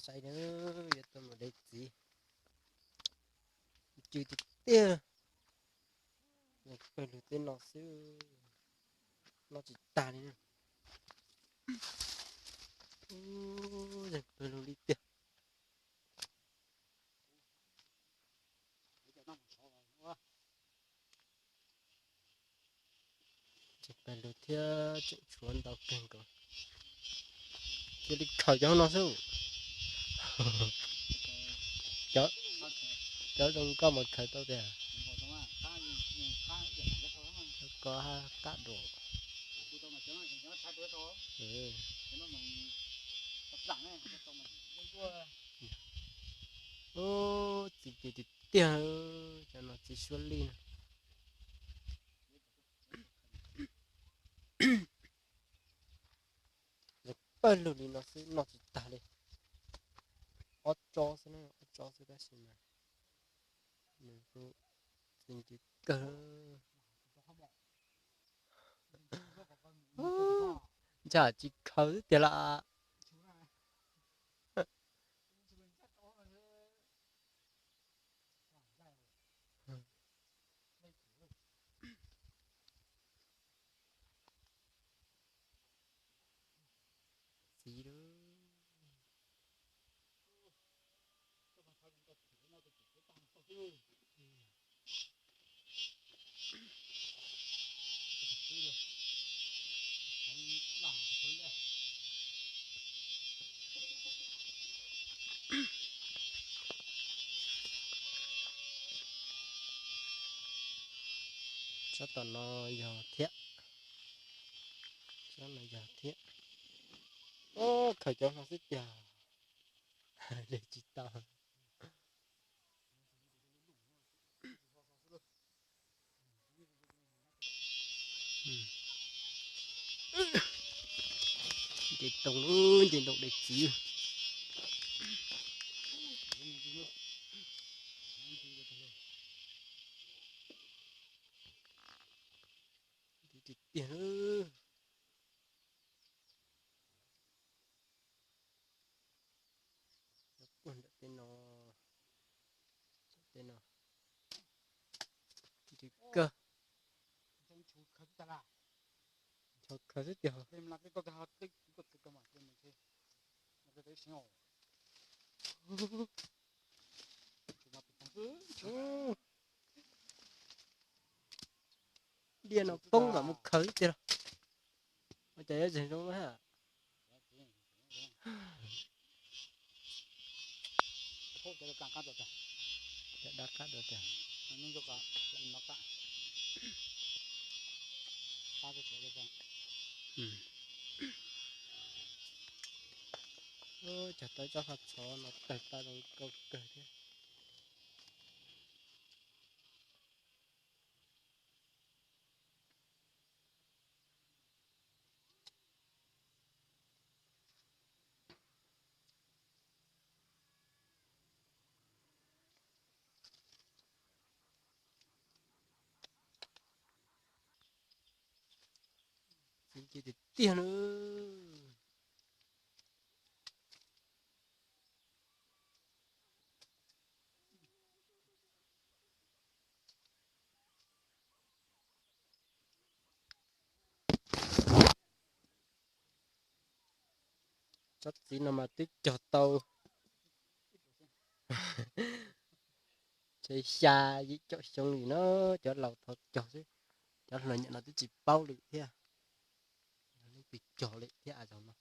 Saib na, yuav tau mus de txiv. Cw tiag tiag. Pawg lug tej no xwb, noj tsis tag li na. Pawg lug li tiag. Tsis pais lug thiab tseem tshuav ntau kawg nkaus. Cia li khaws cov no xwb. Cov zoo nkauj mas khaws tau tiag. Ko hab qab dua. Txiv cw tiag tiag, cov no txiv suab lij na. Pawg lug li no xwb noj tsis tag li. Ob tsob xwb, ob tsob xwb tab sis mas nws kuj txiv cw kawg. Ntsha tsis khaws xwb tiag las. Txiv lawm. Tsob tom no yog thiab. Tsob no yog thiab. Khaws cov no xwb tiag. Li tsis tau. Nce ntoo, nce ntoo de txiv. Tiag tiag. Puag nram tej no, tej no, ntsis kawg. Ncho khaws xwb tiag. Diaj no poob mam mus khaws xwb tiag. Ua cas yuav zeeg zoo na. Cov dab qab dua tiag. Cog tau tsob qhov txhov no tawg tau zoo nkauj kawg thiab. Txiv tiag tiag na. Tsob txiv no mas twb cog tau ntshe xya yim caum xyoo li na, cov laus tau cog xwb, cov hluas nyuam no twb tsis paub li thiab. Leej twg cog li thiab zaum no.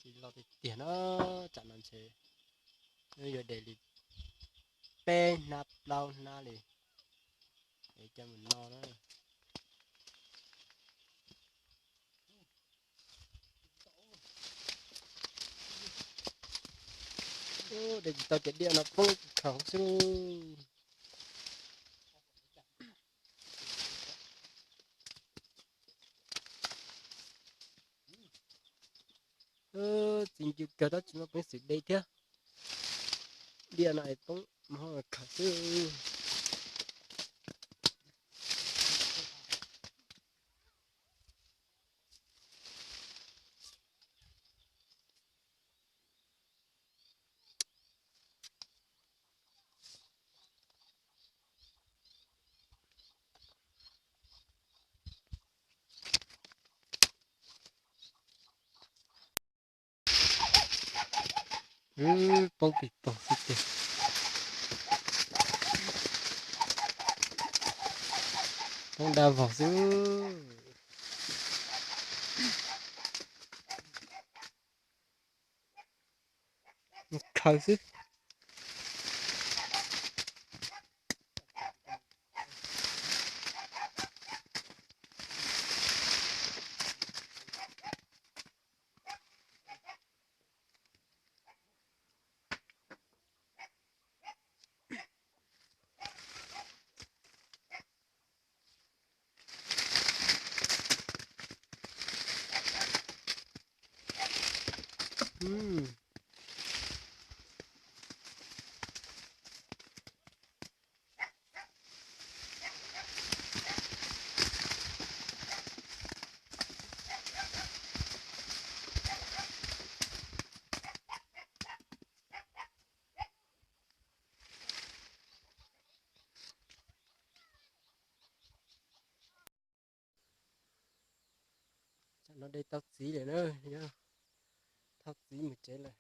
Tsis loj tiag tiag na, tsam no ntshe yuav de li peb hnab plaub hnab li es coj mus noj na. De tsis tau ces diaj no poob khaws xwb. Txiv ncw kawg tab tsis muaj peev xwm de thiab. Diaj no es poob mus ho khaws xwb. Poob pis poog xwb tiag. Poob dab vog xwb. Khaws xwb. Tam no de tau txiv lawm na, yog thauj txiv mus tsev lawm.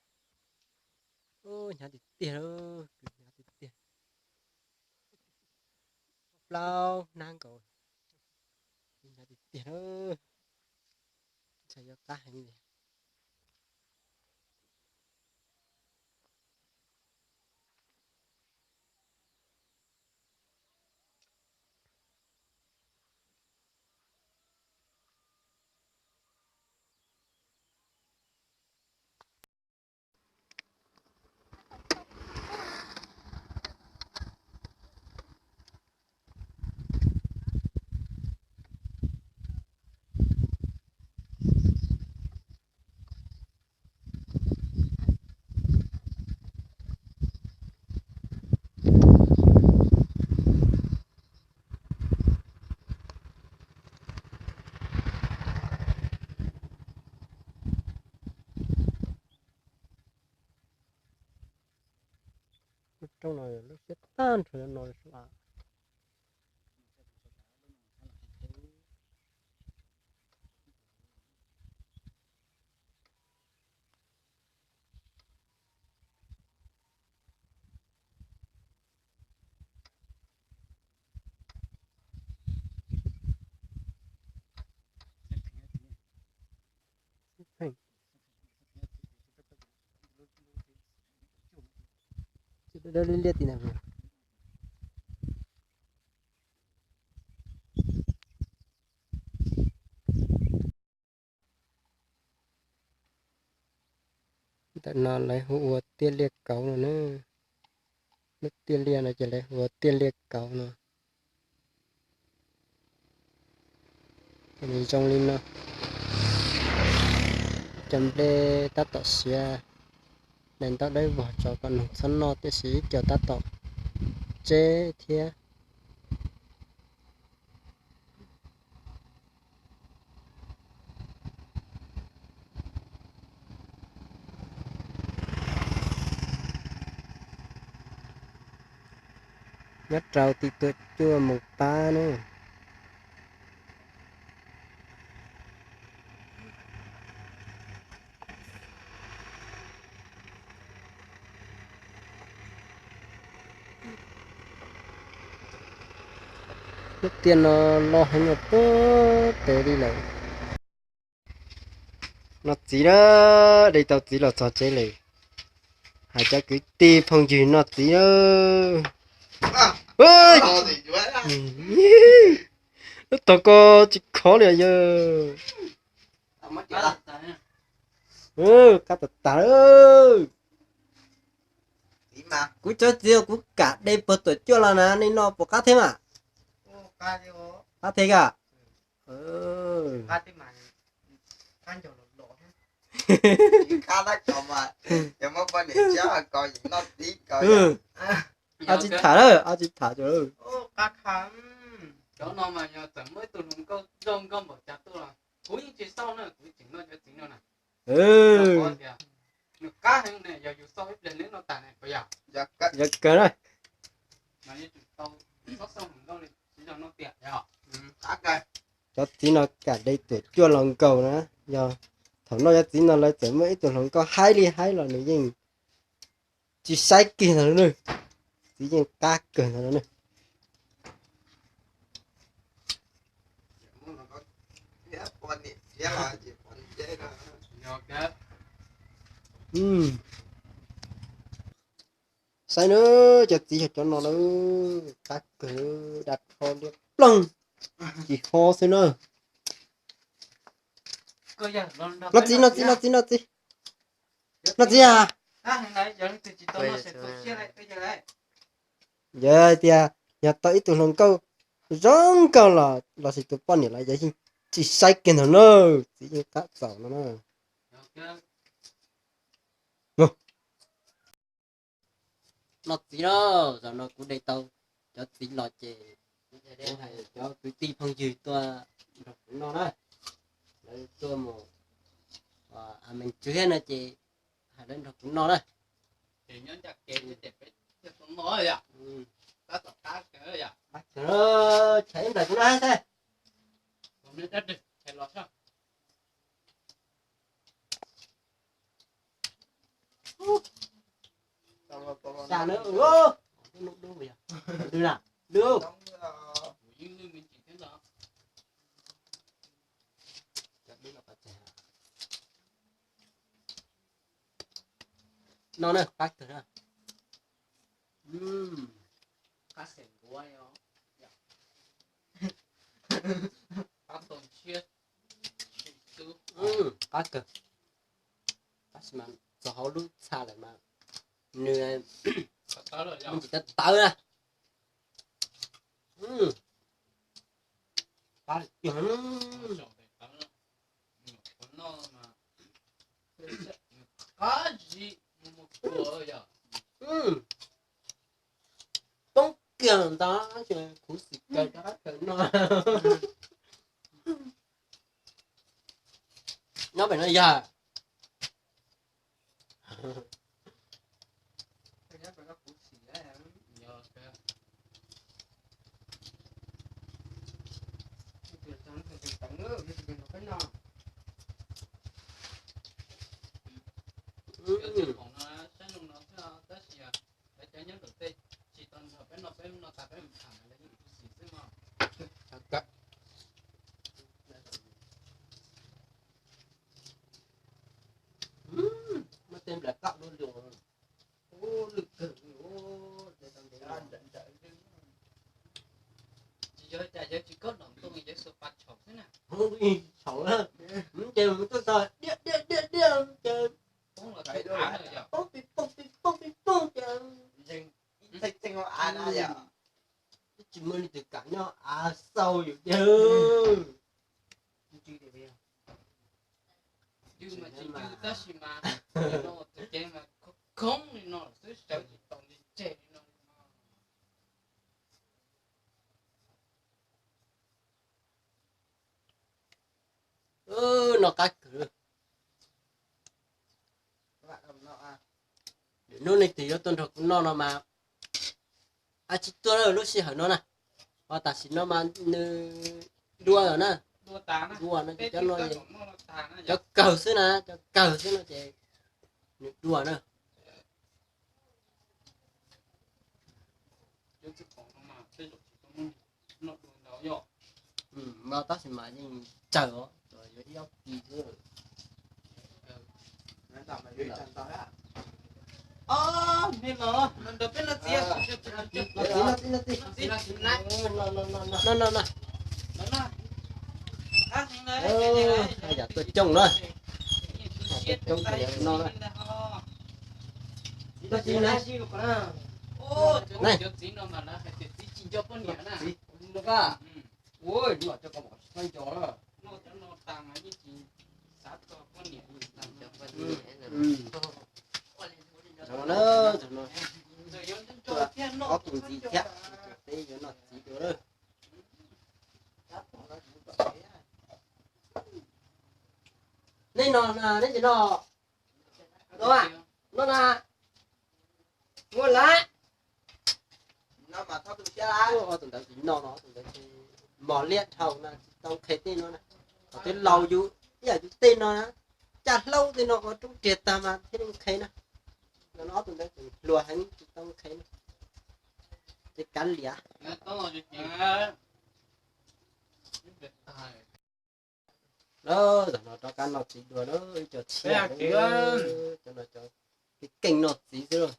Hnyav tiag tiag, hnyav tiag tiag. Plaub hnab nkaus, hnyav tiag tiag, ntshai yuav qab heev li. Lub roob no lub siab tag nrho no. Liaj liaj tim na. Ntawm no lawv hu ua tiaj liaj kauv no na. Lub tiaj liaj no ces lawv hu ua tiaj liaj kauv no. Ces nws zoo li no. Cov nplej tab tom siav, daim ntaub dawb vog tso kom noog txhob noj, tiam sis ib co tab tom tseb thiab. Nyob rau tim tuam cuaj mus pab na. Lub tiaj no loj heev, puag pem li lawm. Noj txiv na, de tau txiv los txog tsev lawm. Hais cov kwv tij phooj ywg noj txiv na. Lub tog ko tsis khov li yawg. Qab tas tas. Lawm. Lub tog ko tsis khov li yawg. Qab tas tas. Kuv cov txiv kuv kam de puag tuam cuaj los na, nej noj puas qab thiab mas? Qab thiab kawg. Ob tsis tham lawm, ob tsis tham lawm. Cov no mas yog txawm muaj ib tug hluas nkauj zoo nkauj npaum cas tuaj los kuv yeej tsis xauj na, kuv tseem noj cov txiv no na. Nws qab heev ne, yog yus xauj ib pliag neb noj tas ne puas yog? Yog kawg na. Mas yeej tseem tau, txhob xauj hluas nkauj li, tsis yog noj tiam yog. Cov txiv no kam de tuam cuaj los nkaus na, yog thaum noj cov txiv no lawv txawm muaj ib tug hluas nkauj haib li haib los nws yeej tsis saib kiag ntag na. Txiv yeej qab kawg ntag na. Saib na, cov txiv yog cov no na, qab kawg, dab rho liab ploog, tsis ho xwb na. Noj txiv, noj txiv, noj txiv, noj txiv, noj txiv a. Yog tias yog tau ib tug hluas nkauj zoo nkauj los lossis tus poj niam los yog yeej tsis saib kiag ntag na, txiv yeej qab txaus no na. Noj txiv lauj, zaum no kuv de tau cov txiv los ces kuv hais cov kwv tij phooj ywg tuaj nrog kuv noj na. Lawv tuaj mus a me tswv no ces hais lawv nrog kuv noj na. Chais ntawm kuv no xwb. Sa na, dub na, dub. No na, qab kawg na. Qab xeem nkuav, qab tau ntshiab, qab kawg. Tab sis mas txog hauv lub txha lawm mas nws me ntsis tawv tawv na. Qab kawg. Qab zib mus mus kuam yom. Poob kiag ntawd ces khuv xim kawg rov qab kawg no. Nyob pem no yog. Muab tej nplais qab dua lus, lwj kawg li. Tsis yog cas, yog tsis koj nom ntoo, yog xuas pas tshauv xwb na. Tshauv na, ces tuaj txog diaj diaj diaj diaj ces poob los pib av na yom, poob pib poob pib poob pib poob ces ntseeg ib txheej txheej av na yom. Twb tsis muaj leej twg kam nyob av xauj yus tiag. Yus mas tsis yus tab sis mas tus cev mas khoob khoob li no xwb, sawv tsis tau ntseg ntseg li no. No qab kawg. Hnub leej twg yuav tuaj nrog kuv noj no mas, a tsis tuaj lawm lub sij hawm no na, ho tam sim no mas nws dua lawm na. Dua no ces cov no cov kawg xwb na, cov kawg xwb no ces nws dua na. No tab sis mas yeej tsawg os, yuav ib ob kis xwb. No no no, yam tuaj coob na, tuaj coob no na. Txiv na. Cov txiv no mas lawv hais tias txiv tsis nco poj niam na. Txiv, ua, no cov koj mam tsis txhob nco na. Ob tug ntxiv thiab, teb yuav noj txiv dua lawm. Nej no na, nej tsis noj? Noj na, muaj lawm. Ob tug ntawd tsis noj no, ob tug ntawd mos liab dhau na, tsis tau nqhis tej no na. Thaum twb laus yus ib yam yus tej no na, caj hlaub tej no ua roob riag tag mas thiaj li nqhis na. No ob tug ntawd tseem hluas heev tsis tau nqhis na. Ces kav liam. Lawm, zaum no rov qab noj txiv dua na, ib co tshiab, cov no cov keej keej noj txiv xwb lauj.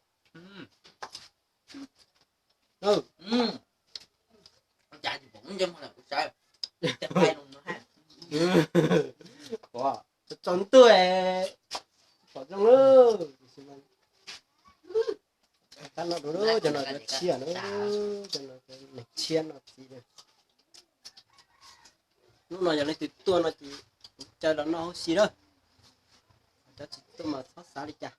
Pom tsaus ntuj, pom zoo lawm. Rov qab noj dua, cov no cov tshiab na, cov no cov neeg tshiab noj txiv. Hnub no yog leej twg tuaj no ces caw los noj huv si na. Cov tsis tuaj mas txhob xav li cas.